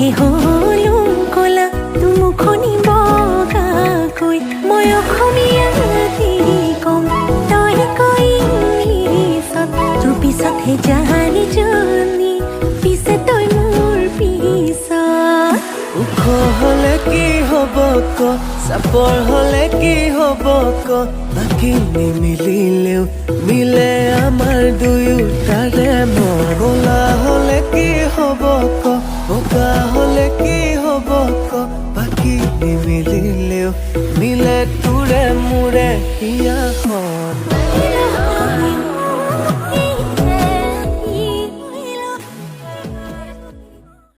মইহে হলো কলা, দুমুখনি বগাকৈ। মই অসমীয়াতে কম, তই ক ইংলিছত। তোৰ পিছতহে জানি জানি, পিছে তই মোৰ পিছত। ওখ হলে কি হব ক, চাপৰ হলে কি হব ক, বাকী নিমিলিলেও মিলে আমাৰ দুয়োটাৰে মন। ক'লা হলে কি হব ক, বগা হলে কি হব ক, বাকী নিমিলিলেও মিলে তোৰে মোৰে হিয়া।